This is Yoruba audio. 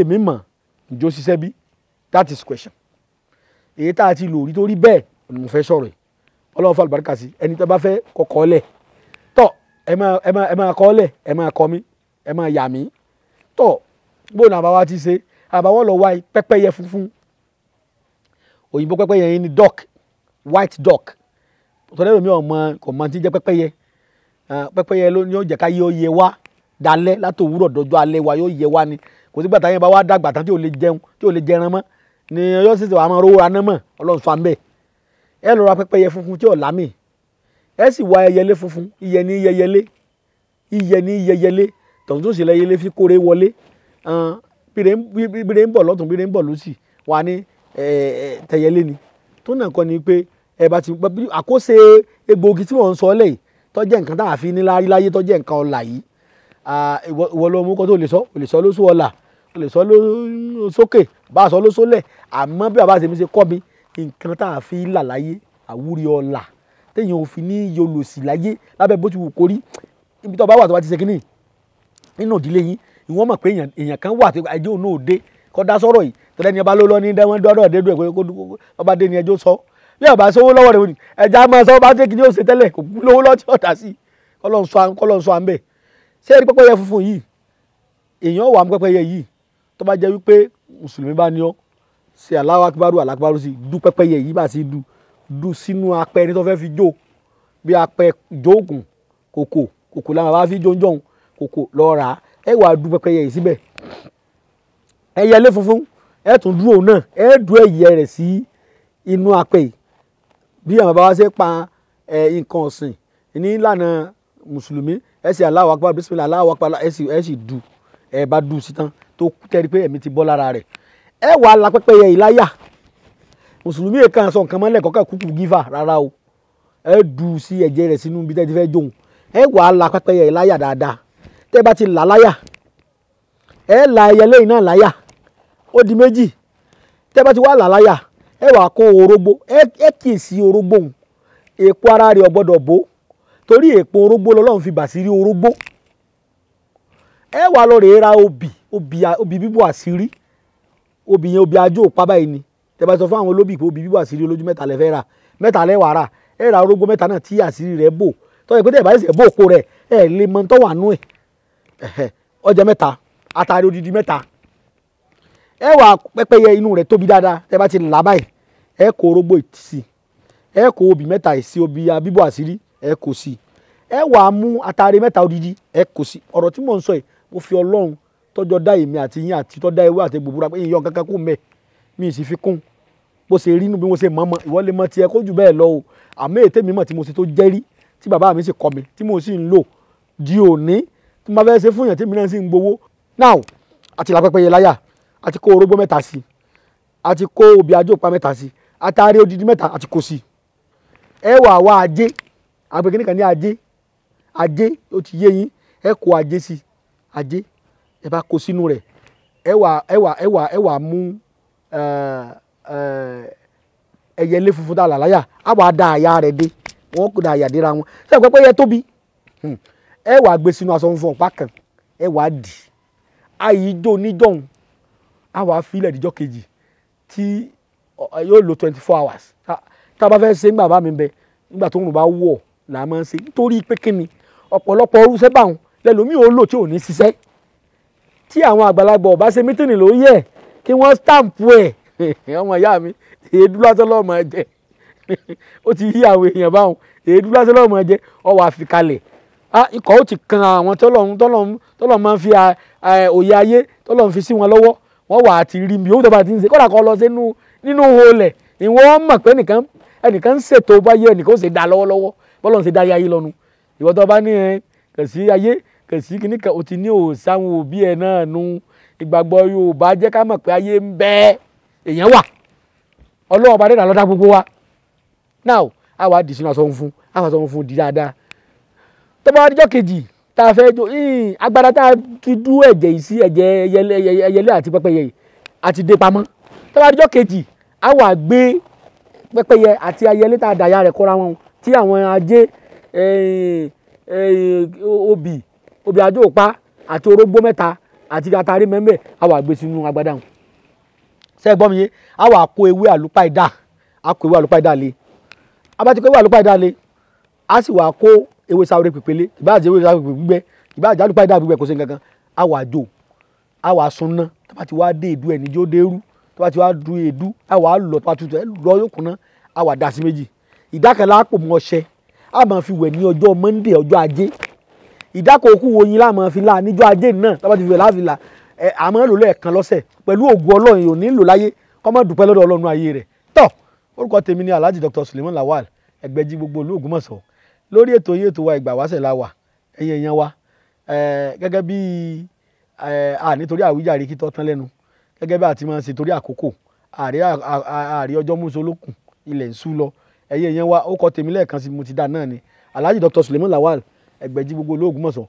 Èmi mọ̀ ǹjọ́ ṣiṣẹ́ bí? That is question. Èyí tá a ti lò rí tó rí bẹ́ẹ̀ ni mo fẹ́ sọ̀rọ̀ yìí. Ọlọ́run fún àlùbáríkà sí ẹni tó bá fẹ́ kọ́kọ́ lẹ̀ tọ́, ẹ máa kọ́ lẹ̀, ẹ máa kọ́ mi, ẹ máa yà mí tọ́. Bóun náà àbáwá ti ṣe, àbáwọ́ lọ wá pẹ́pẹ́yẹ funfun. Òyìnbó pẹ́pẹ́yẹ yẹn ni duck, white duck. Tọ́lẹ́ mi ò mọ, kò mọ tí ń jẹ́ pẹ́pẹ́yẹ. Pẹ́pẹ́yẹ ló ní ó jẹ́ ká yé ó yẹ wá dalẹ́, látòwúrọ̀ dọjọ́ alẹ́ wa yóò yẹ wá ni. Kò sígbà táyẹ̀ bá wá dàgbà tán tí ò lè jẹun, tí ò lè jẹran mọ́ ni ọyọ́ sì wà máa rówó ra náà mọ̀. Ọlọ́run sọ àmbẹ̀. Ẹ lọ ra pẹ́pẹ́yẹ funfun tí ò lámì, ẹ sì wá ẹyẹlé funfun. Iyẹ ní yẹyẹlé, iyẹ ní yẹyẹlé, tọ̀tún tó sì lẹ́yẹlé fi kórè wọlé. Bíre ń bọ̀ lọ́tún, bíre ń bọ̀ lọ́sì wà ní tẹ̀yẹlé ni. Tó náà kọ́ ni pé ẹ bá ti àkóso egbòogi tí wọ́n ń sọ lẹ́yìn tó jẹ́ nǹkan tá a fi ní láyé, tó jẹ́ nǹkan ọ̀la yìí, ìwọ ló mú kó tó lè sọ. O lè sọ lóṣù ọ̀la, o lè sọ sókè, bá a sọ lóṣù lẹ̀. Àmọ́ bí bàbá mi ṣe kọ́ mi, nǹkan tá a fi là láyé, àwúrí ọ̀la téèyàn ò fi ní yolòsì láyé lábẹ́ bó ti wù kórí, ibi tó bá wà, tó bá ti ṣe kínní nínú ìdílé yín, ìwọ́n mọ̀ pé èèyàn kan wà tó ẹjọ́ òun náà dé kọ́ dá sọ́rọ̀ yìí. Tọ́lá ẹni ọba ló lọ ní dẹ́wọ́n dọ́dọ̀ dédú ẹ̀ pé kó ọba dé ni ẹjọ́ sọ. Bí ọba sówó lọ́wọ́ rẹ̀, ẹja máa sọ bá dé kí ni ó ṣe tẹ́lẹ̀, kò kú lówó lọ́tí ọ̀tà sí. Kọ́lọ́n sọ à ń bẹ̀. Ṣé ẹni pẹ́pẹ́yẹ funfun yìí, èèyàn wà mú pẹ́pẹ́yẹ yìí, tó bá jẹ́ wípé mùsùlùmí bá ní ọ́, ṣe Allahu Akbaru, Allahu Akbaru sí, dú pẹ́pẹ́yẹ yìí, bá sí dú dú sínú apẹ ẹni tó fẹ́ fi jó, bí apẹ jóògùn kòkò, kòkò làwọn bá fi jó ń jọ̀hún, kòkò lọ rà á. Ẹ wàá dú pẹ́pẹ́yẹ yìí síbẹ̀. Ẹyẹlé funfun, ẹ tún dúró náà, ẹ dú ẹyẹ rẹ̀ sí inú apẹ yìí. Bí àwọn bàbá wa ṣe pa nǹkan ọ̀sìn ní ìlànà mùsùlùmí, ẹ sì Allahu Akbar, bismillah, Allahu Akbar, ẹ sì dù. Ẹ bá dù sí tán, tó tẹ́rí pé ẹ̀mí ti bọ́ lára rẹ̀, ẹ wàá la pẹ́pẹ́yẹ yìí láyà. Mùsùlùmí yìí kan sọ nǹkan mọ́lẹ̀ kọ́kẹ́ kúkú gífà rárá o. Ẹ dù sí ẹ̀jẹ̀ rẹ̀ sínú ibi tẹ́ ti fẹ́ jóun. Ẹ wàá la pẹ́pẹ́yẹ yìí láyà dáadáa. Tẹ́ bá ti là láyà, ẹ la ẹyẹlé yìí náà láyà, ó di méjì. Tẹ́ bá ti wá là láyà, ẹ wàá kó orógbó. Ẹ kíyèsí orógbó òun, èpo ara rẹ̀ ò gbọ́dọ̀ bó, torí èpo orógbó lọ́lọ́run fi bàṣírí orógbó. Ẹ wàá lọ rèé ra obì, obì bíbò àṣírí. Obì yẹn, obì ajó òpá báyìí ni. Tẹ́ bá sọ fún àwọn olóbì pé obì bíbò àṣírí olójú mẹ́ta lẹ fẹ́ rà, mẹ́ta lẹ wàá rà. Ẹ ra orógbó mẹ́ta náà tí àṣírí rẹ̀ bò, tọ́ ẹ pé tẹ́ ẹ bá ṣẹ̀ṣẹ̀ bó òpó rẹ̀, ẹ lè mọ tó wà nú ẹ̀. Ọjà mẹ́ta, àtàrí odidi mẹ́ta. Ẹ wà pẹ́pẹ́yẹ inú rẹ̀ tóbi dáadáa. Tẹ́ bá ti là báyìí, ẹ kó orógbó sí, ẹ kó obì mẹ́ta sí, obì bíbò àṣírí ẹ kó sí, ẹ wà mú àtàrí mẹ́ta odidi, ẹ kó sí. Ọ̀rọ̀ tí mò ń sọ yìí, mo fi Ọlọ́run tọ́jọ́ dá èmi àti yín àti tọ́ dá ewé àti gbòbúra pé ìyọ̀ kankan kù mẹ́ mi sì fi kún bó ṣe rí inú bí mo ṣe mọ̀ mọ̀. Ìwọ lè mọ tiẹ̀ kó jù bẹ́ẹ̀ lọ o, àmọ́ ètè mi mọ̀ tí mo ṣe tó jẹ́rí, tí bàbá mi sì kọ́ mi, tí mo sì ń lò di òní, tí mo bá fẹ́ ṣe fún yàn, tí mi náà sì ń gbowó. Now, àti là pẹ́pẹ́yẹ láyà, àti kó orógbó mẹ́ta sí, àti kó obì ajópa mẹ́ta sí, àtàrí odidi mẹ́ta àti kó sí. Ẹ wà wá ajé, àgbẹ̀ kìnnìkan ní ajé, ajé ó ti yé yín. Ẹ kó ajé sí. Ajé ẹ bá kó sínú rẹ̀, ẹ wà mú ẹyẹlé funfun tá a là láyà, á wà da àyà rẹ̀ dé, wọ́n kó da àyà déra wọn. Ṣé pẹ́pẹ́yẹ tóbi? Ẹ wà gbé sínú aṣọ funfun ọ̀pá kan, ẹ wà dì àyíjó níjọ́hun, á wà fílẹ̀ díjọ́ kejì tí yóò lo 24 hours. Tá a bá fẹ́ ṣe nígbà bá mi bẹ, nígbà tó ń bá wọ̀ là á máa ń ṣe, nítorí pé kíni, ọ̀pọ̀lọpọ̀ orúṣẹ́ báwọn lẹ́lòmíì ó lò tí ò ní ṣiṣẹ́. Tí àwọn àgbàlagbà ọba ṣe meeting lórí ẹ̀, kí wọ́n stamp ẹ̀, ọmọ ìyá mi, èédú lásán lọ́mọ jẹ. Ó ti yí àwọn èèyàn báwọn, èédú lásán lọ́mọ jẹ. Ọwọ́ àfikalẹ̀ ikọ̀ ó ti kan àwọn tọ́lọ́run máa ń fi òye ayé, tọ́lọ́run fi sí wọn lọ́wọ́. Wọ́n wà á ti rí mi owó tó bá ti ń ṣe kọ́dà kọ́ lọ sínú nínú olẹ̀, ìwọ́n mọ̀ pé ẹnìkan ń ṣètò báyé, ẹnìkan ó ṣe dá lọ́wọ́lọ́wọ́. Bọ́lọ́run ṣe dá ayé lọ́nu. Ìwọ tó bá ní ẹ kàn sí ayé, kàn sí kíní kan, o ti ní òòsáwọn òbí ẹ náà nu. Ìgbàgbọ́ Yorùbá jẹ́ ká mọ̀ pé ayé ń bẹ, èèyàn wà, Ọlọ́run ọba dẹ́dà lọ́dá gbogbo wa. Now, a wà dì sínú aṣọ funfun, a wà aṣọ funfun di dáadáa. Tó bá wá dijọ́ kejì tá a fẹ́ jó, agbada tá a ti dú ẹ̀jẹ̀ yìí sí, ẹ̀jẹ̀ ẹyẹlé àti pẹ́pẹ́yẹ yìí, àti dé pamọ́. Tó bá dijọ́ kejì, a wà gbé pẹ́pẹ́yẹ àti ẹyẹlé tá a dàyà rẹ̀ kọ́ra wọn, tí àwọn ajé, obì àjòpá àti orógbó mẹ́ta. àti atare mẹ́mbẹ́, a wà gbé sínú agbádá wọn. Ṣé ẹ gbọ́ mi yé? A wà kó ewé àlùpàídà, a kó ewé àlùpàídà lé. A bá ti kó ewé àlùpàídà lé, a sì wà kó ewé sáré pèpele, ìbá jẹ́ ewé sáré pèpele gbígbẹ, ìbá jẹ́ àlùpàídà gbígbẹ, kò sí nǹkan kan. A wà jó, a wà sunná. Tó bá ti wá dé èédú ẹ̀ níjó dé rú, tó bá ti wá du èédú, a wà lọ, tó bá tutù ẹ lọ yóò kúnná, a wà dà sí méjì. Ìdá kan la pò mọ́ ọṣẹ, a máa fi wẹ̀ ní ọjọ́ Monday, ọjọ́ Ajé. Ìdá kan òkú oyin la máa fi la níjọ́ Ajé náà, tó bá ti fi wẹ̀ láfi la. Ẹ a máa lò lẹ́ẹ̀kan lọ́sẹ̀ pẹ̀lú ògùn Ọlọ́run, yóò ní lò láyé kó má dúpẹ́ lọ́dọ̀ Ọlọ́run ayé rẹ̀. Tọ́ orúkọ tèmi ni Alhaji Dr. Suleiman Lawal Ẹgbẹ́jí gbogbo ìlú Ògbómọ̀ṣọ́. Lórí ètò yìí, ètò wa Ìgbà Wáṣẹ̀ la wà. Ẹ̀yin èèyàn wa, gẹ́gẹ́ bí a nítorí àwíjàre kí tọ́ tán lẹ́nu, gẹ́gẹ́ bí a ti máa ń ṣe torí àkókò ààrẹ ọjọ́ mùsùlùkùn ilẹ̀ ń sú lọ. Ẹ̀yin èèyàn wa, ó kọ tèmi lẹ́ẹ̀kan sí mo ti dá náà ni Alhaji Dr. Suleiman Lawal Ẹgbẹ́jí gbogbo ìlú Ògbómọ̀ṣọ́.